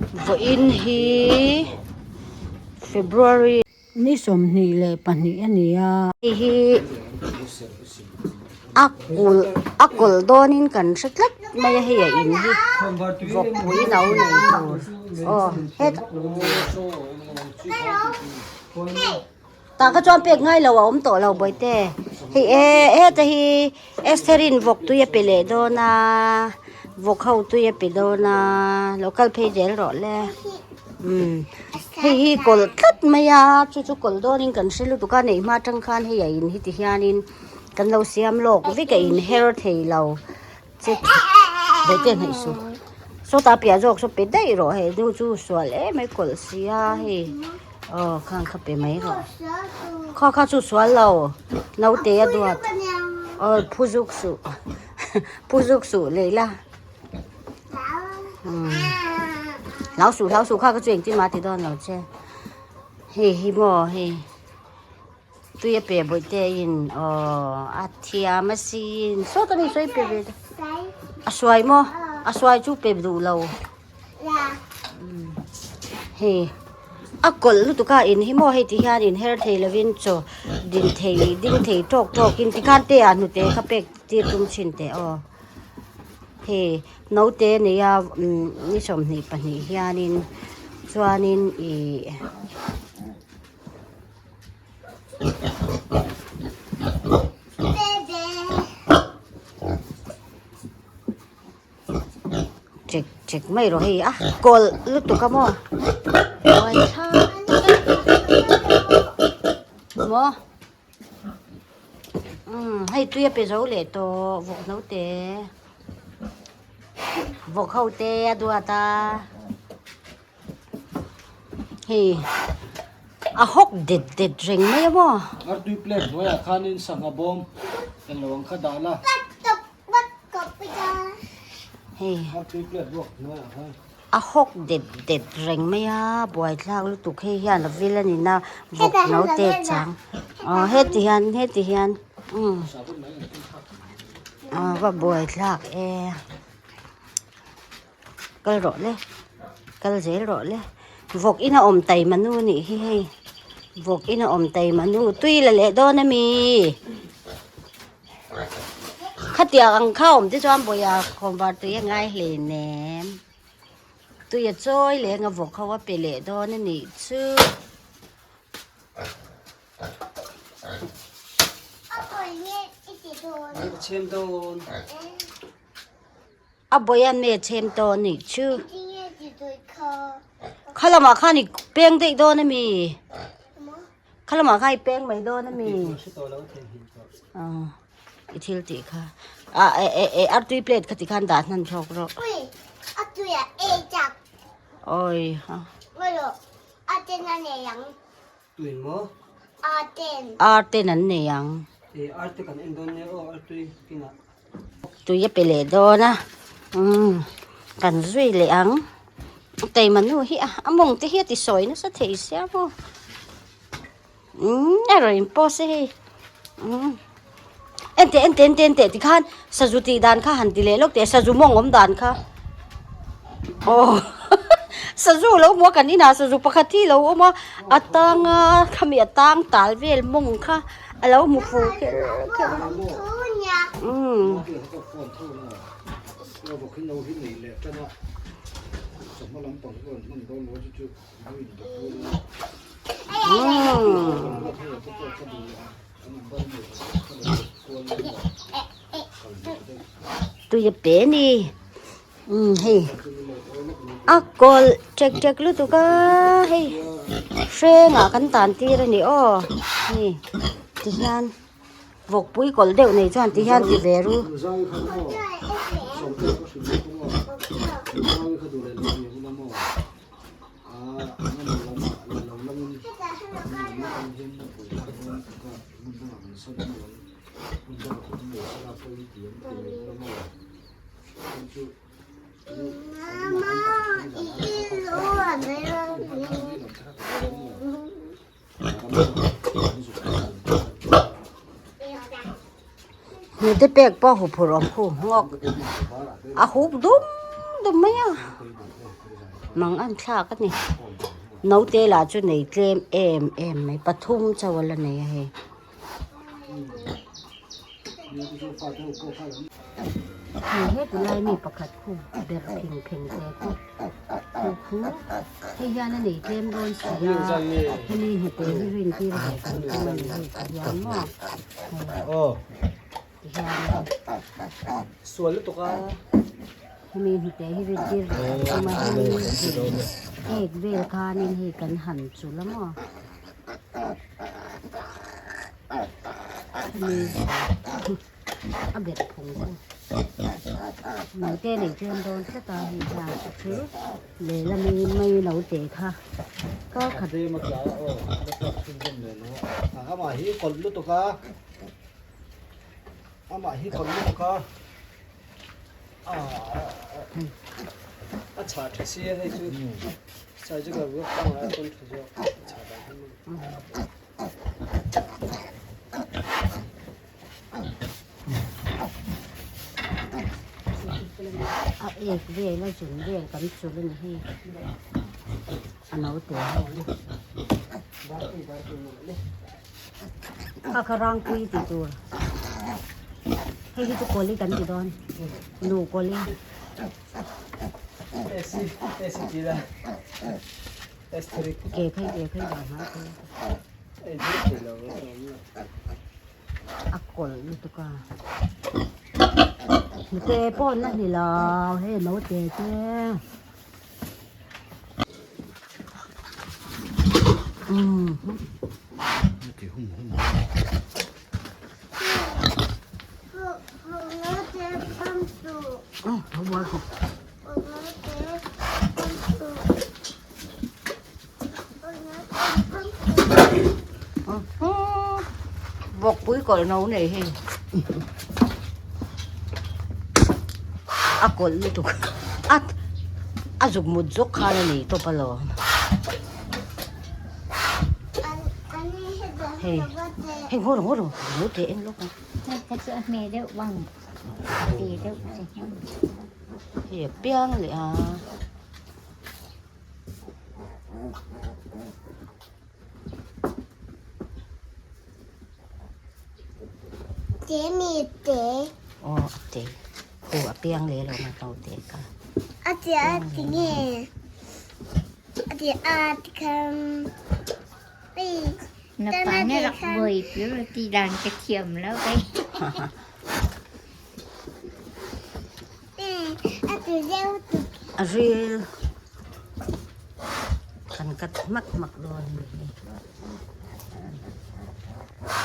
Vawiin hi February ni 22 a ni a. Hei hi a kulh a kawlh dawnin kan hre tlat mai a hei a in hi vawkpui no nei tur aw hetah. Tah kha chuan pek ngai lo a awm tawh lo bawihte hei e heta hi Estherin vawk tui a pe leh dawn a vawk ho tui a pe dawn a lo kal phei zel rawh le umm hei hi kawlh tlat mai a chu chu kawlh dawnin kan hre lutuk a neih hma atang khan hei a in hi ti hianin kan lo siam lawk vek a inher thei lo che bawihte hnaih suh sawtah piah zawk saw pe daih rawh hei nu chu sual em mai kawlh sia hei aw khang kha pe mai rawh kha kha chu sual lo naute a duat aw phu zuk suh phu zuk suh lei la umm hlau suh hlau suh kha kha chu engtin mah ti dawn lo che hei hi maw hei. Tui a pe bawihte in aw a thiam asin sawt a ni sawi pe ve a suai maw a suai chu pe duh lo hei a kawlh lutuk a in hi maw hei ti hian in her thei lovin chaw din thei ding thei tawk tawk in tikhan te ah hnute kha pek tir tum thin teh aw hei naute nei a ni 22 hianin chuanin ih. Chek chek mai rawh hei a kawlh lutuk a maw uai thlak maw umm hei tui a pe zo leh tawh vawk naute vawk ho te a duat a. Hei a hawk det det reng mai a maw. Artui plate hnuaiah khanin sangha bawm englo ang kha dah la. Hei Artui plate ruak hnuaiah khan. A hawk det det reng mai a buaithlak lutuk hei hian a vil a ni na vawk no te chang aw heti hian heti hian umm a va buaithlak e. Kal rawh le kal zel rawh le vawk in a awm taima nu anih hi hei vawk in a awm taima nu tui la leh dawn ami khatiang ang kha awm te chuan bawia khawnvar tui a ngai hlen em tui a chawi leng a vawk ho a pe leh dawn anih chu. A bawian nge chhem tawh anih chu. Kha lamah khan i peng daih dawn ami? Kha lamah khan i peng mai dawn ami? Aw i thil tih kha. A e e e artui plate kha tikhan dah hnan chhawk rawh. Awi ha. Arten an nei ang. Tui a pe leh dawn a umm kan zui leh ang keimah nu hi a a mawng te hi a ti sawi nasa thei sia maw umm a rawn in post a hei umm enteh enteh enteh enteh tikhan sazu tih dan kha han ti leh lawk teh sazu mawng awm dan kha aw sazu lo hmu a kan inah sazu pakhat hi a lo awm a a tang a khami a tang tal vel mawng kha a lo hmu fuh kher kher a umm. Tui a pe ni umm hei a kawlh ṭek ṭek lutuk a hei hrengah kan tan tir a ni aw hei tihian vawkpui kawlh deuh nei chuan tihian ti ve ru. Hnute pek pawh huphurh awm khu ngawk a hup dum dum mai a. Mang an thlak a ni. Naute lah chu nei tlem em em mai pathum chauh a la nei a hei. Hei heti lai mi pakhat khu ber phing pheng te khu khu khu hei hian a nei tlem dawn si a hemi hnute hi rin tir ve kan tum a ni hei ti hian maw hei ti hian Sual lutuk a. Hemi hnute hi rin tir ve kan tum a hemi ek vel khanin hei kan han chul a maw. A bet phung chu naute nei tlem dawn tlat a hei hian chu lehlami mai naute kha kar khat Tlem a tla a aw la tlak chhunzawm leh lo a amah hi kawlh lutuk a amah hi kawlh lutuk a a chhah tha si a hei chu surgical work pangngai a pawn tha zawk a chhah dan hi A ek vel a zun vel kan chul a ni hei a naute ho kha kha rangpui tih tur hei hi chu kawli kan ti dawn nu kawli. Ke phei ke phei dan hmai phei a kawlh lutuk a hnute pawh an la hni lo hei naute te umm. Vawkpui kawlh no nei hei a kawlh lutuk a a zuk mut zawk khan a nei tawp alawm hei hei ngaw rawh ngaw rawh lo teh en lawk ang. Hei a piang leh a. Aw a te hu a piang leh lo mai to te ka. A te a ti nge a te a ti khan Na pa na rak buai pir ti dan ka thiam lo kai. A ril kan cut hmak hmak dawn a ni hi.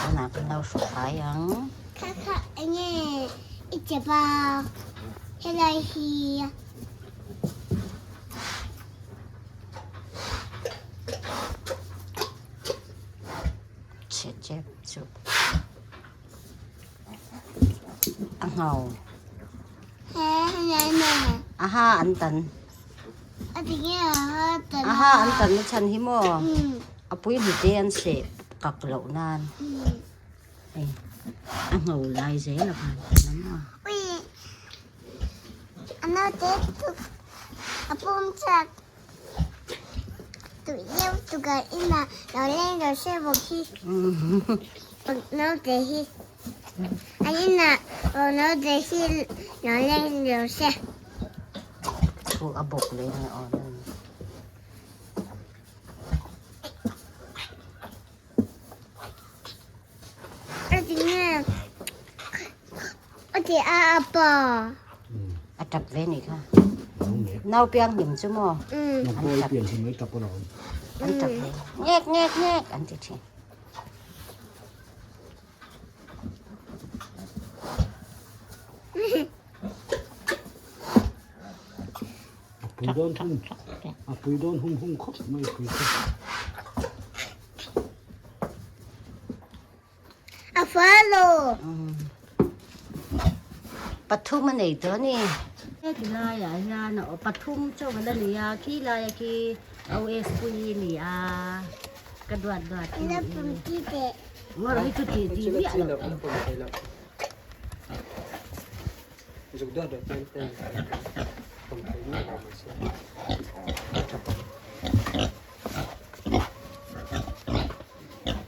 Tunah kan lo hru fai ang. Kha kha enge i chep a helai hi. Chhe chep chup. A ngau. Aha an tan. Aha an tan na chhan hi maw. A pui hnute an seh kak loh nan. Hei a ngau lai zel a khan tan a maw. Thu a bawk leh nge aw nan. A tap ve nih kha. Nau piang hlim chu maw? An tap. An tap ve. Ngek ngek ngek an ti thin. A pui dawn hum a pui dawn hum hum khawp mai pui chu. A follow. Pathum a nei tawh a ni. Heti laiah hian aw pathum chauh a la ni a khi laia khi OS pui a ni a ka duat duat hi. Ngawr hi chu tih tih miah loh.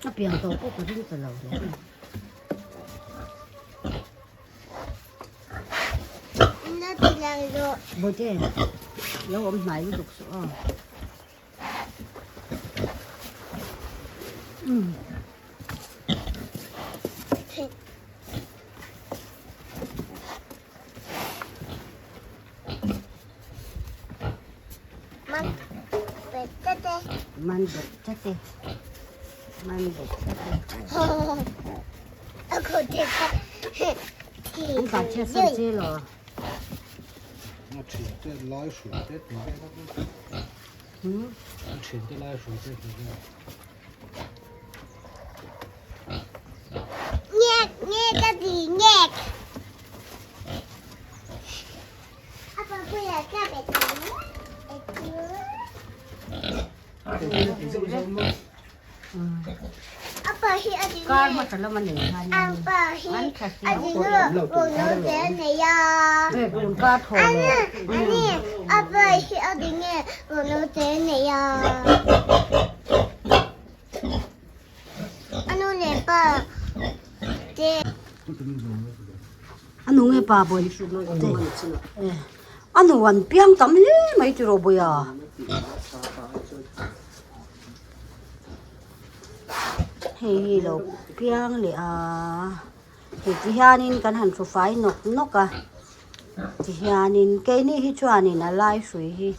A piang tawh pawh ka ring ta lo hle. Bawihte lo awm hnai lutuk suh aw. Man bawk tlat e man bawk tlat e an tlan chhiat san che lo Kar hmasa lama nei khan an tha si tun kar thaw leh A nu nge pa bawi te a nu an piang tam hle mai tiraw bawiha. Hei hi lo piang leh a hei ti hianin kan han thu fai nawk nawk a tihianin keini hi chuanin a lai hrui hi.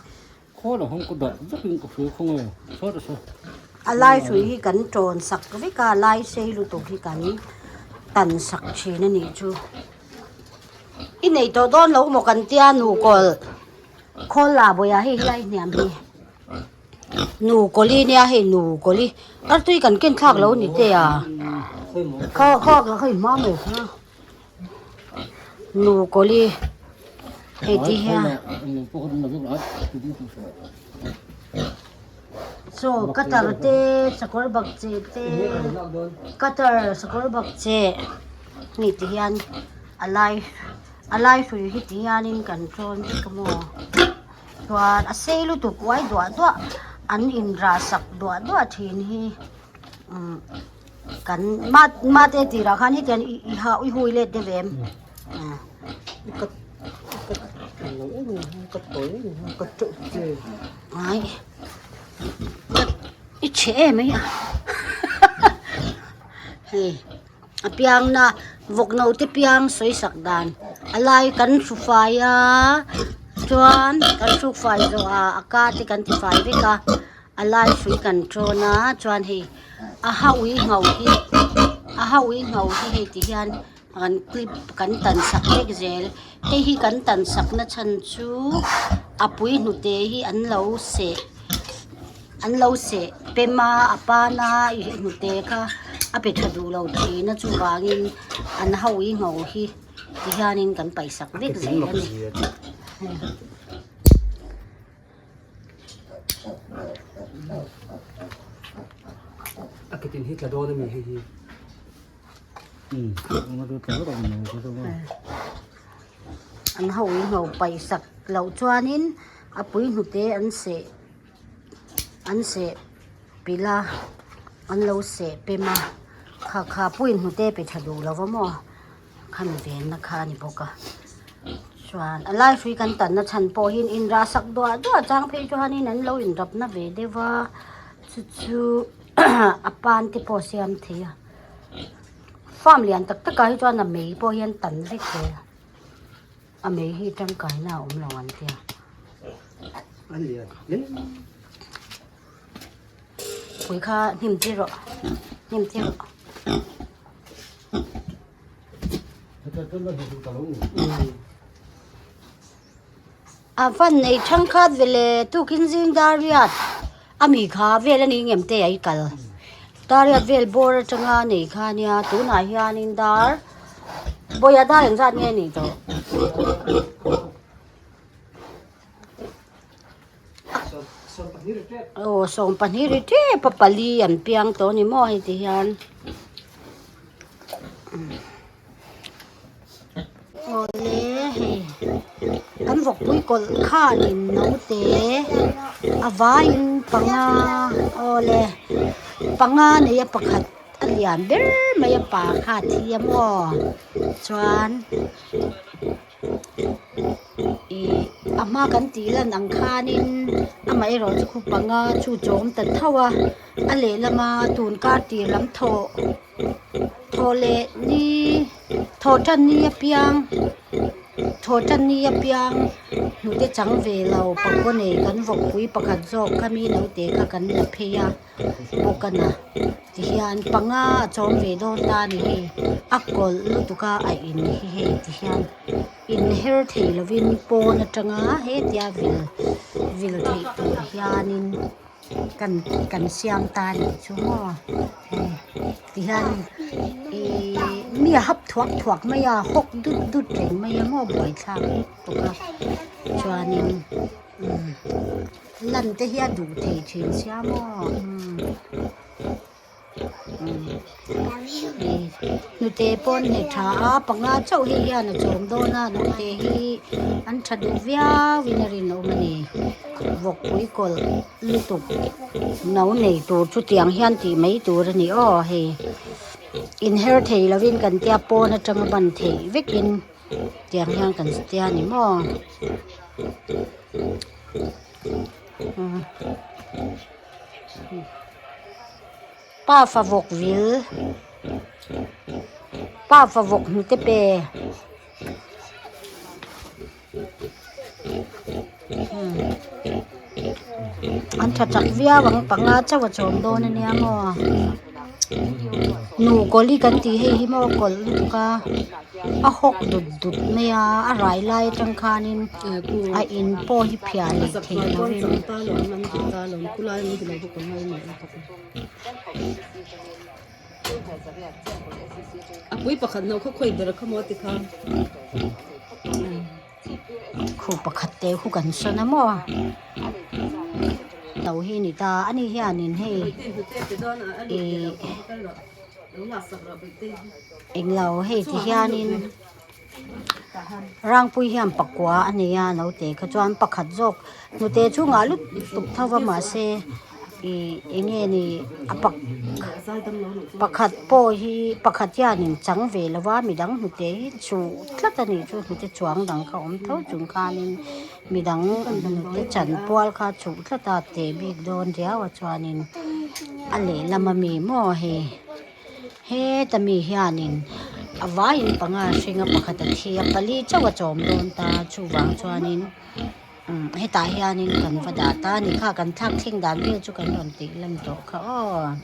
A lai hrui hi kan tawn sak vek a lai sei lutuk hi kan tan sak thin a nih chu i nei tawh dawn lo maw kan tia nu kawlh khawl lah bawiah hei hi a hniam hi nu kawli nia hei nu kawli artui kan ken thlak lo ni te a kha kha kha i hma mai kha. Nu kawli hei ti hian chaw cutter te sakawr bak cheh te cutter sakawr bak cheh hei ti hian a lai a lai hrui hi ti hianin kan tawn vek a maw chuan a sei lutuk uai duah duah an inrah sak duah duah thin hi umm. Kan ma mate tirah khan hetiang i i ha i hui let deuh em? Ai i chhe em ai a hei a piang na vawk no te piang sawi sak dan a lai kan hru fai a chuan kan hruk fai zawh ah a ka te kan ti fai vek a. A lai hrui kan tawn a chuan hei a ha ui ngho hi a ha ui ngho hi hei ti hian kan clip kan tan sak vek zel hei hi kan tan sak na chhan chu a pui hnute hi an lo seh an lo seh pem a a pana ih hnute kha a pe tha duh lo thin a chuvangin an ha ui ngho hi ti hianin kan paih sak vek zel a ni. A ke tin hi tla dawn a mi hei hi. An ho in ho paih sak loh chuanin a pui hnute an seh an seh pilh a an lo seh pem a kha kha pui hnute pe tha duh lo va maw. Khami venna kha a ni bawk a chuan a lai hrui kan tanna chhan pawh hi in rah sak duah duah chang phei chuanin an lo inrapna ve deuh a chu chu a pan te pawh a siam thei a farm lian tak tak ah hi chuan a mei pawh hian tan vek zel a a mei hi tangkaina a awm lo an tia. Pui kha hnim tir rawh hnim tir rawh. A van nei thangkhat vele tukin zing dar riat a mi kha vel a ni ngem te a i kal dar riat vel bawr atanga nei kha nia tunah hianin dar bawia dar engzat nge a nih tawh. Aw 20 ri tep a pali an piang tawh a ni maw hei ti hian awle hei kan vawkpui kawlh khanin naute. A vaiin panga awle panga nei a pakhat a lian ber mai a pa kha a thi a maw chuan ih a hma kan tih lan ang khanin amaherawh chu khu panga chu chawm ta tho a a lehlama tun kar tir lam thawh thawh leh ni thawh tan ni apiang thawh tan ni apiang hnute chang ve lo pakua nei kan vawkpui pakhat zawk kha mi naute kha kan la phei a bawk a na tihian panga a chawm ve dawn ta a ni hei a kawlh lutuk a a in hi hei tihian inher thei lovin pawn atanga hetia vil vil theih tur hianin kan kan siam ta a nih chu maw hei tihian ihh mi a hap thuak thuak mai a hawk dut dut reng mai a maw buaithlak lutuk a chuanin umm lan te hi a duh thei thin sia maw umm hnute pawh an nei tha a panga chauh hei hian a chawm dawn a naute hi an tha duh viau in a rinawm a ni vawkpui kawlh lutuk no nei tur chu tiang hian tih mai tur a ni aw hei inher thei lovin kan tia pawn atanga ban theih vekin tiang hian kan tia a ni maw. Pa fa vawk vil pa fa vawk hnute pe an tha chak viau ang panga chauh a chawm dawn a nia maw nu kawli kan tih hei hi maw kawlh lutuk a a hawk dut dut mai a a rai lai atang khanin a in pawh hi phiah leh thei lovin. Khu pakhat te khu kan sawn a maw to hi a ni ta a ni hianin hei ihh englo hei ti hianin rangpui hian pakua a nei a naute kha chuan pakhat zawk hnute chungah lut tuk tho va mahse ihh eng nge ni a pak pakhat pawh hi pakhat hianin chang ve lo va midang hnute hi chuh tlat a nih chu hnute chuang dang kha awm tho chung khanin midang hnute chanpual kha chuh tlat a teh bik dawn riau a chuanin a lehlam ami maw hei heta mi hianin a vaiin panga hring a pakhat a thi a pali chauh a chawm dawn ta chuvang chuanin. Umm hetah hianin kan va dah ta a ni kha kan thlak thleng dan vel chu kan rawn tih lan tawh kha aw.